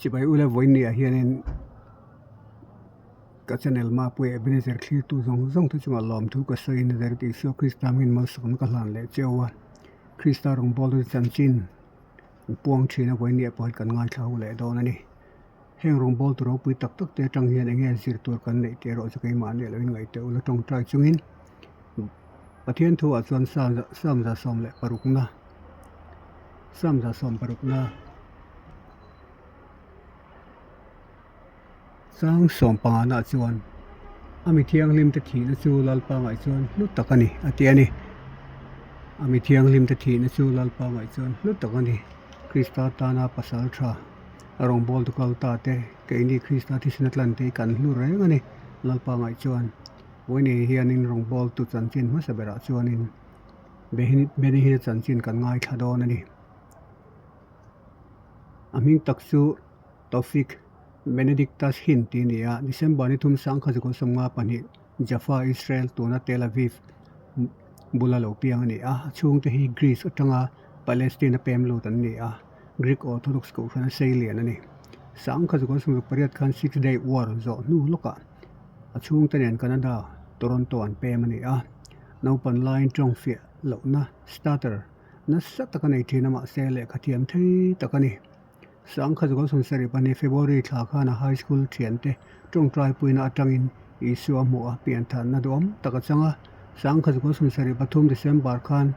Chibai ula vawiin ah hianin ka channel Mapui Ebenezer thlirtu zawng zawng te chungah lawmthu ka sawiin Nazareth Isua Krista hmingin malsawmna ka hlan leh cheu a, Krista rawngbawltu te chanchin an puang thin a vawiin ah pawh hian kan ngaithla ho leh dawn a ni. Heng rawngbawltu ropui tak tak te atang hian eng nge zir tur kan neih tih erawh chu keimahni lo inngaihtuah ula tawngtai chungin Pathian thu ah chuan Psalm 116 Psalm 116 Chang 15 ah chuan a mi thianghlim te thihna chu Lalpa ngaih chuan hlu tak a ni a ti a ni. A mi thianghlim te thihna chu Lalpa ngaih chuan hlu tak a ni. Krista tana pasal tha a rawngbawltu kal ta te keini Krista thisen atlante hi kan hlu reng a ni Lalpa ngaih chuan. Vawiinei hianin rawngbawltu chanchin hmasa berah chuanin Benihina chanchin kan ngaithla dawn a ni. A hming tak chu Tawfik Benedictus Hin tih a ni a, December ni thum sangkha zukawt 52 Jaffa, Israel tuna Tel Aviv bula lo piang a ni a. A chhungte hi Greece atanga Palestine a pem lut an ni a, Greek Orthodox kohhrana sei lian a ni. Sangkha zukawt 68 khan Six Day War zawh hnu lawkah A chhungte nen Canada, Toronto an pem a ni a. Naupan laiin tawng fiah lohna, stutter, nasa tak a nei thin a mahse lehkha thiam thei tak a ni. Sangkhat Golson Sarip a ni February thla khan a high school thiante tawngtai puina atangin Isua hmuh a pianthanna duhawm tak a chang a. Sangkhat Golson Sarip pathum December khan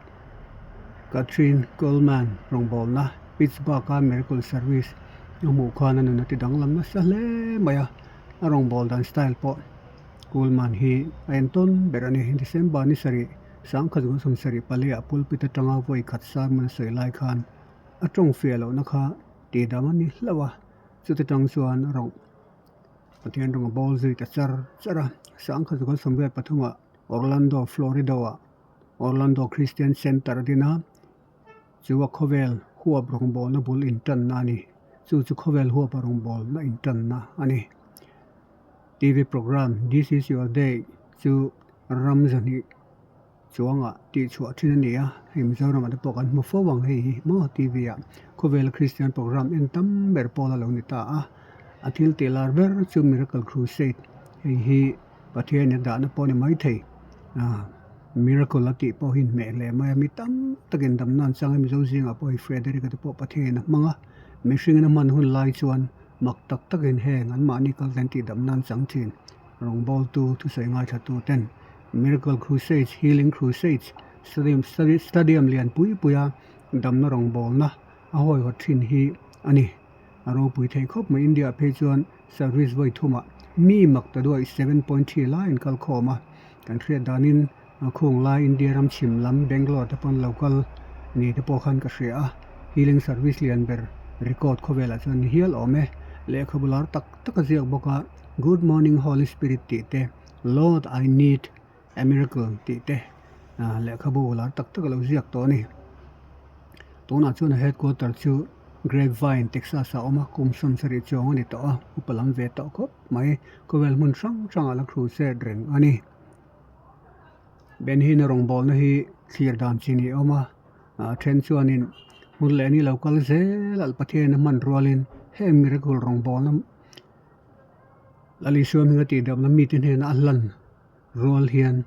Kathryn Kuhlman rawngbawlna Pittsburgh-a Miracle Service a hmuh khan a nun a ti danglam nasa hle mai a. A rawngbâwl dan style pawh Kuhlman hi a entawn ber a ni. December ni sarih, sangkhat zung sawmsarih paliah pulpit atanga vawi khat sermon a sawi lai khan a tawng fiah lohna kha tihdam a ni hlauh a, chuti tang chuan rawng Pathian rawng a bawl zui ta char char a. Sangkhat zung 83 ah Orlando, Florida-ah Orlando Christian Center a din a. Chu a khawvel huap rawngbawlna bul intanna a ni. Chu chu khawvel huap a rawngbawlna intanna a ni. TV program This is your day chu ram zahnih chuangah tihchhuah thin a ni a, hei Mizoramah te pawh kan hmu fo ang hei hi maw TV ah khawvela Christian program en tam ber pawl a lo ni ta a. A thil tih lar ber chu Miracle Crusade hei hi Pathian in a dahna pawh a ni maithei. Miracle a tih pawh hi inhmeh hle mai a, mi tam takin damna an chang a, Mizo zingah pawh hei Frederick-a te pawh Pathianin a hmang a, mihringin a hman hun lai chuan mak tak takin heng anmahni kal ten tih damna an chang thin. Rawngbawltu, thusawi ngaithlatu ten Miracle Crusades, Healing Crusades, Stadium Stadium lian pui puia damna rawngbawlna a hawihawt thin hi a ni. A ropui thei khawp mai, India phei chuan service vawi thumah mi mak ta duai 7.3 lai an kal khawm a. Kan hriat danin khung lai India ram chhim lam Bangalore te pawn local ni te pawh khan ka hria a, healing service lian ber record khawvelah chuan ni hial awm e. Lehkhabu lar tak tak a ziak bawk a, Good Morning Holy Spirit tih te, Lord I Need a Miracle tih te lehkhabu lar tak tak a lo ziak tawh a ni. Tunah chuan a headquarter chu Grapevine, Texas ah a awm a, kum 70 chuang a ni tawh a, upa lam ve tawh khawp. Mai khawvel hmun hrang hrangah la crusade reng a ni. Ben-Hina rawngbawlna hi thlir dan chi ni awm a, a then chuanin hmun leh ni lo kal zel alh Pathian a hman rualin heng miracle rawngbawlna Lal Isua hminga tihdamna mite hnena a hlan rual hian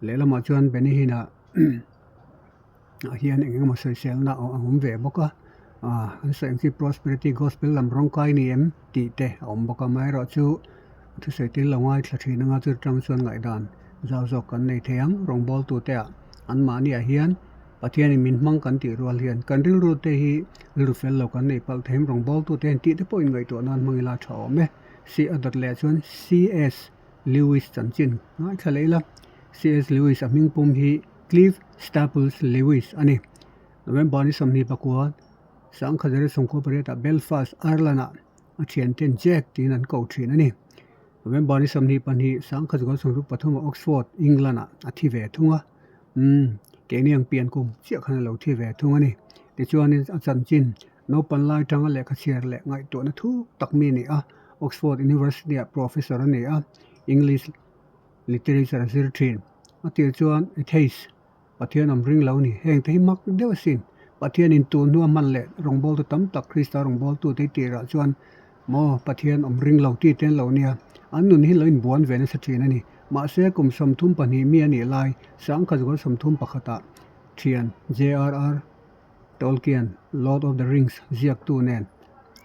lehlamah chuan Benny-Hina ah hian eng emaw sawiselna a awm ve bawk a ah an sawi ang chi prosperity gospel lam rawng kai ni em tih te a awm bawk a amaherawh chu thusawi tel lo ngaithla thin anga chu tang chuan ngaihdan zau zawk kan nei thei ang rawngbâwl tute ah anmahni ah hian Pathian in min hmang kan tih rual hian kan rilru te hi rilru fel lo kan neih palh thei em rawngbâwl tute hian tih te pawh in ngaihtuah nan hmang ila tha awm e C a dawt leh chuan C_S Lewis chanchin ngaithla leh ila C_S Lewis a hming pum hi Clive Staples Lewis a ni. November ni 29, 1928 Belfast, Ireland-ah a thianten Jack tiin an ko thin a ni. November ni 22, 1963 Oxford, England-ah a thi ve thung a. Umm, keini ang pian kum chiah khan a lo thi ve thung a ni. Tichuanin a chanchin naupan lai tanga lehkha chhiar leh ngaihtuahna thuk tak mi a ni a, Oxford University-ah professor a ni a, English Literature a zir thin. A tir chuan atheist, Pathian awm ring lo a ni. Heng te hi mak deuh asin. Pathianin tun hnu a hman leh rawngbawltu tam tak Krista rawngbawltute hi tirah chuan Maw Pathian awm ring lo ti te an lo nia, an nun hi lo inbuan ve nasa thin a ni. Mahse kum 32 mi a nih lai 1931 ah thian JRR Tolkien Lord of the Rings ziaktu nen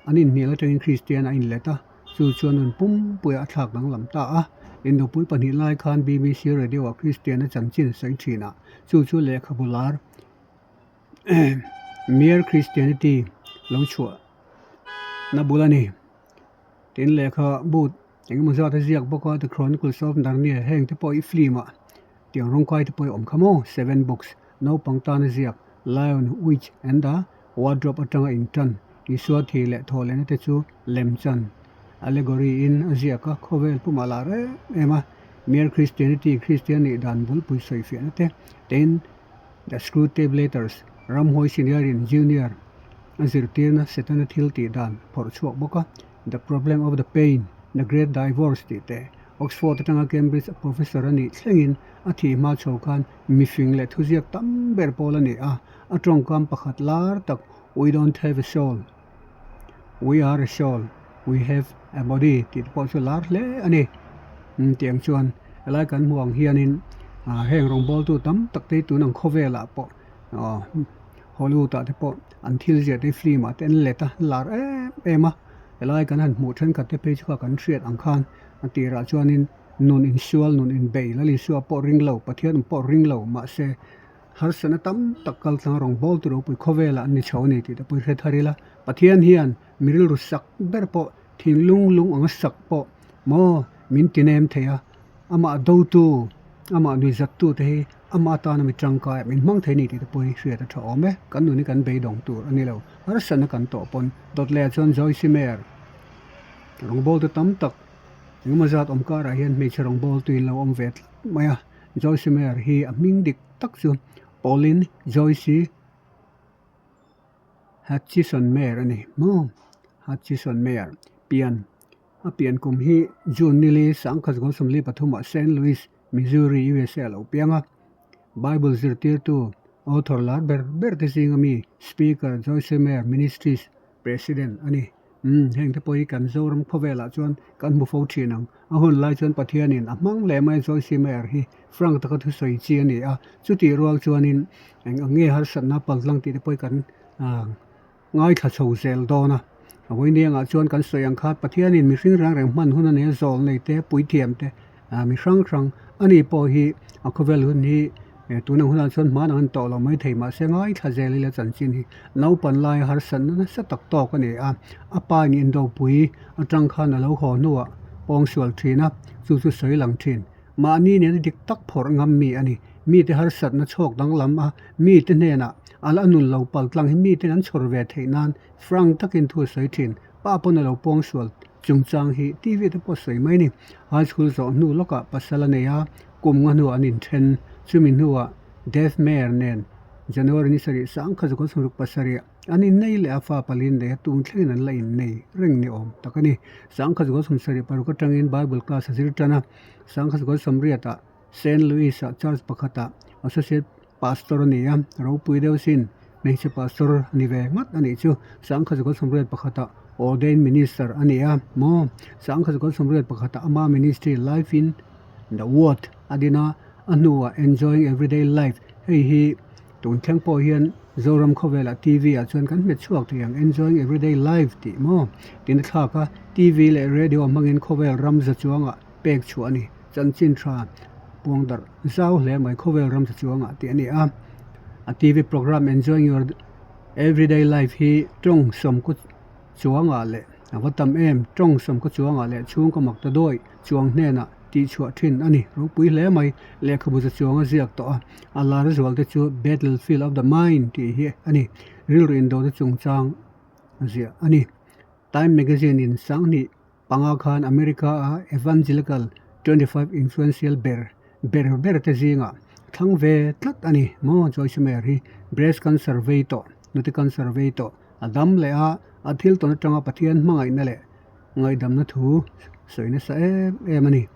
an inhnial atangin Kristian a inlet a, chu chuan nun pumpuiah a thlak danglam ta a. Indopui pahnih lai khan BBC Radio ah Kristian a chanchin sawi thin a, chu chu lehkhabu lar Mere Christianity lo chhuah na bul a ni. Tin lehkhabu engemaw zat a ziak bawk a The Chronicles of Narnia heng te pawh hi film ah tiang rawng kai te pawh hi a awm kha maw Seven Books naupang tana ziak Lion, Witch and the Wardrobe atanga intan Isua thi leh thaw lehna te chu lem chan allegory in a ziak a khawvel pumah lah rem em a Mere Christianity Kristian nih dan bulpui sawifiahna te tin The Screwtape Letters, Ramhuai Senior in Junior a zirtirna Setana thil tih dan phawrh chhuak bawk a, The Problem of the Pain, The Great Divorce tih te, Oxford atanga Cambridge a professor a nih thlengin a thih hma chho khan mifing leh thuziak tam ber pawl a ni a, a tawngkam pakhat lar tak We don't have a soul, we are a soul, we have a body tih te pawh chu lar hle a ni. Tiang chuan helai kan hmuh ang hianin heng rawngbawltu tam tak te hi tun ang khawvelah pawh Hollywood ah te pawh an thil ziah te film ah te an let a lar em em a, helai kan han hmuh thenkhat te phei chu kha kan hriat ang khan a tirah chuanin nun insual nun inbei lal Isua pawh ring lo Pathian pawh ring lo mahse harsatna tam tak kal tlang rawngbawltu ropui khawvelah an ni chho a ni tih te pawh i hre thar ila Pathian hian mi rilru sak ber pawh thinlung lung anga sak pawh maw min ti nem thei a, amah dotu, amah nuihzattu te hi ama atana mi tangkai min hmang thei a ni tih te pawh hi hriat a tha awm e, kan nun hi kan beidawng tur a ni lo, harsatna kan tawh pawn dawt leh ah chuan Joyce Meyer rawngbawltu tam tak engemaw zat awm karah hian hmeichhe rawngbawltu in lo awm ve tlat mai a, Joyce Meyer hi a hming dik tak chu Pauline Joyce Hutchison Meyer a ni maw, Hutchison Meyer pian. A pian kum hi June nili 1943 ah Saint Louis, Missouri, USA a lo piang a. Bible zirtirtu, author lar ber ber te zinga mi, Speaker, Joyce Meyer Ministries President a ni. Umm, heng te pawh hi kan Zoram khawvelah chuan kan hmu fo thin ang. A hun lai chuan Pathianin a hmang hle mai Joyce Meyer hi frank taka thusawi chi a ni a. Chutih rual chuanin eng ang nge harsatna paltlang tih te pawh hi kan Ngaithla chho zel dawn a. A vawiiniangah chuan kan sawi ang kha Pathianin mihring reng reng hman hun a nei a, zawl nei te, puithiam te, mi hrang hrang a ni pawh hi a khawvel hun hi tun ang hunah chuan hmanah an tawh lo mai thei mahse ngaithla zel ila chanchin hi naupan laia harsatna nasa tak tawk a ni a, a pa in indopui atang khan a lo haw hnuah pawngsual thin a, chu chu sawi lang thin. Mahni nena dik tak phawrh ngam mi a ni. Mite harsatna chhawk danglam a, mite hnenah a la nun lo pal tlang hi miten an chhawr ve theih nan frank takin thu a sawi thin. Pa pawn a lo pawng sual chungchang hi TV te pawh a sawi mai a ni. High school zawh hnu lawkah pasal a nei a, kum nga hnuah an inthen. Chumi hnuah Dave Mayer nen January ni sarih 1967 An innei leh a fa palin leh a tung thlengin an la innei reng ni awm tak a ni. 1976 atangin Bible class a zir tan a, 1980 ah Saint Louis ah church pakhatah associate pastor a ni a, ropui deuh sin hmeichhe pastor a ni ve ngawt a nih chu. 1981 ah ordained minister a ni a maw? 1981 ah ama ministry Life in the Word a din a, a hnuah Enjoying Everyday Life hei hi Tun thleng pawh hian Zoram khawvelah TV ah chuan kan hmet chhuak thei ang Enjoying Everyday Life tih maw tiin a thlak a, TV leh radio hmangin khawvel ram za chuangah pek chhuah a ni. Chanchin tha puang darh zau hle mai khawvel ram za chuangah tih a ni a. A TV program Enjoying Your Everyday Life hi tawng sawmkaw chuangah leh a va tam em tawng sawmkaw chuangah leh chhungkaw mak ta dawi chuang hnenah tih chhuah thin a ni. Ropui hle mai lehkhabu za chuang a ziak tawh a, a lar zual te chu Battlefield of the Mind tih hi a ni. Rilru indawhna chungchang a ziah a ni. Time magazine in 2005 khan America a Evangelical 25 influential ber ber ber te zingah thlang ve tlat a ni maw Joyce Meyer hi breast cancer vei tawh nute cancer vei tawh a dam leh a, a thil tawn atanga Pathian hmangaihna leh ngaihdamna thu sawi nasa em em a ni.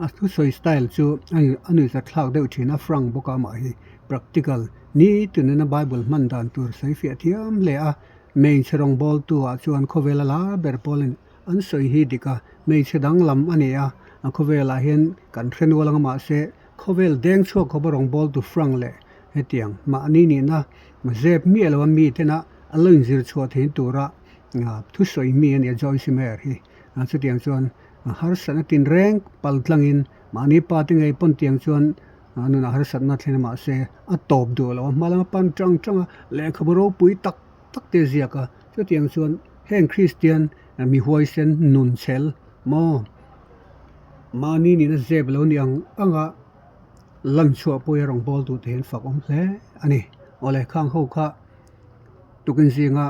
A thusawi style chu a nuihzat thlak deuh thin a, frank bawk a amah hi practical ni tunena Bible hman dan tur sawi fiah thiam hle a. Hmeichhe rawngbawltu ah chuan khawvela lar ber pawlin an sawi hi dik a, hmeichhe danglam a ni a, a khawvelah hian kan hre nual anga mahse khawvel deng chhuak khawpa rawngbawltu frank leh hetiang mahni nihna zep miah lo a mi tena an lo inzir chhuah theih tura thusawi mi a ni a Joyce Meyer hi. Chutiang chuan harsatna tinreng pal tlangin mahni pa te ngei pawn tiang chuan A nunah harsatna thlen a mahse a tawp duh lo a, hma lama pan tang tang a, lehkhabu ropui tak tak te a ziak a, chutiang chuan heng Kristian mi huaisen nun chhel maw mahni nihna zep lo ni ang anga lan chhuah pawh hi a rawn bawl duh te hian fak awm hle a ni. Awle khang ho kha tukin zinga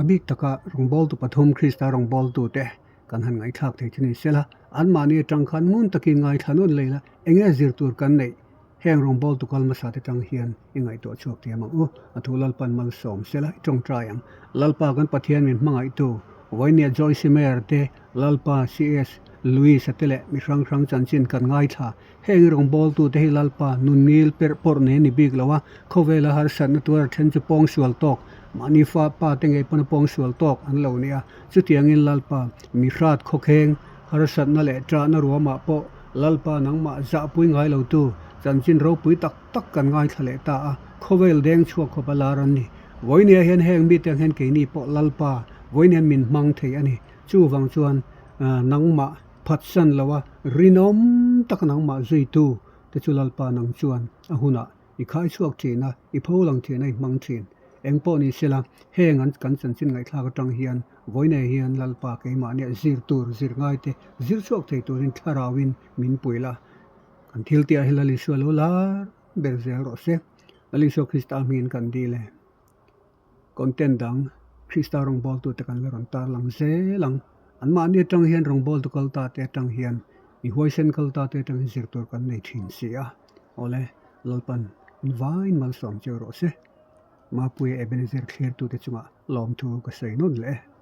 a bik taka rawngbawltu pathum Krista rawngbawltu te Kan han ngaihthlak thei chu ni sela, anmahni atang khan ngun takin ngaithla nawn lei la, enge zir tur kan neih? Heng rawngbawltu kal hmasa te tang hian i ngaihtuah chhuak thiam ang u. A thu Lalpan malsawm sela i tawngtai ang. Lalpa kan Pathian min hmangaihtu, Vawimia Joyce Meyer te, Lalpa CS Lewis-a te leh mi hrang hrang chanchin kan ngaithla. Heng rawngbawltu te hi Lalpa nun ngil perh pawrh nei a ni bik lo a, khawvela harsatna tuar a then chu pawngsual tawk, mahni fa pa te ngei pawn a pawngsual tawk an lo ni a. Chutiangin Lalpa, mi hrat khawkheng, harsatna leh ṭahna ruamah pawh Lalpa nangmah zahpui ngai lotu chanchin ropui tak tak kan ngaithla leh ta a, khawvel deng chhuak khawp a lar an ni. Vawinia hian heng mite ang hian keini pawh Lalpa vawiin hian min hmang thei a ni. Chuvang chuan nangmah phatsan loa rinawm taka nangmah zuitu te chu Lalpa nang chuan a hunah I khai chhuak thin a, i pho lang thin a, i hmang thin. Eng pawh ni sela, heng an kan chanchin ngaihthlak atang hian vawiinei hian Lalpa keimahnia zir tur, zir ngaite zir chhuak thei turin thlarauin min pui la. Kan thil tih ah hi Lal Isua lo lar ber zel rawh se. Lal Isua Krista hmingin kan dil e. Content dang Krista rawngbawltute kan la rawn tar lang zel ang. Anmahni atang hian rawngbawltu kal ta te atang hian mi huaisen kal ta te atangin zir tur kan nei thin si a. Awle, Lalpan in vain malsawm cheu rawh se. Mapuia Ebenezer thlirtute chungah lawmthu ka sawi nawn leh e.